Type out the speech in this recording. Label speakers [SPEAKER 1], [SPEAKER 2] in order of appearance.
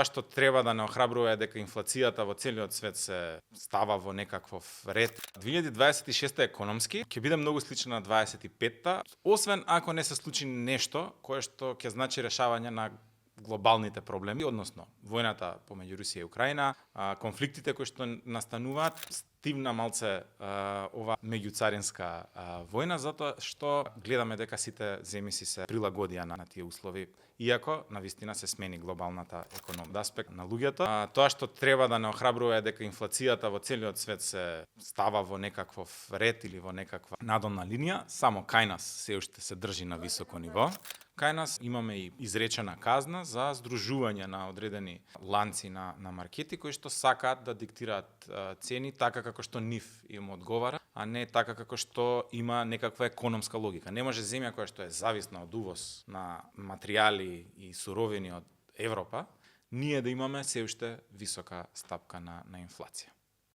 [SPEAKER 1] тоа што треба да не охрабрува е дека инфлацијата во целиот свет се става во некаков ред. 2026 економски ќе биде многу слична на 25-та, освен ако не се случи нешто кое што ќе значи решавање на глобалните проблеми, односно војната помеѓу Русија и Украина, конфликтите кои што настануваат, стивна малце ова меѓуцаринска војна, затоа што гледаме дека сите земји си се прилагодија на тие услови, иако навистина се смени глобалната економија. Аспект на луѓето, тоа што треба да не охрабрува е дека инфлацијата во целиот свет се става во некаков ред или во некаква надолна линија, само кај нас се уште се држи на високо ниво. Кај нас имаме и изречена казна за здружување на одредени ланци на маркети кои што сакаат да диктираат цени така како што нив им одговара, а не така како што има некаква економска логика. Не може земја која што е зависна од увоз на материјали и суровини од Европа, ние да имаме се уште висока стапка на инфлација.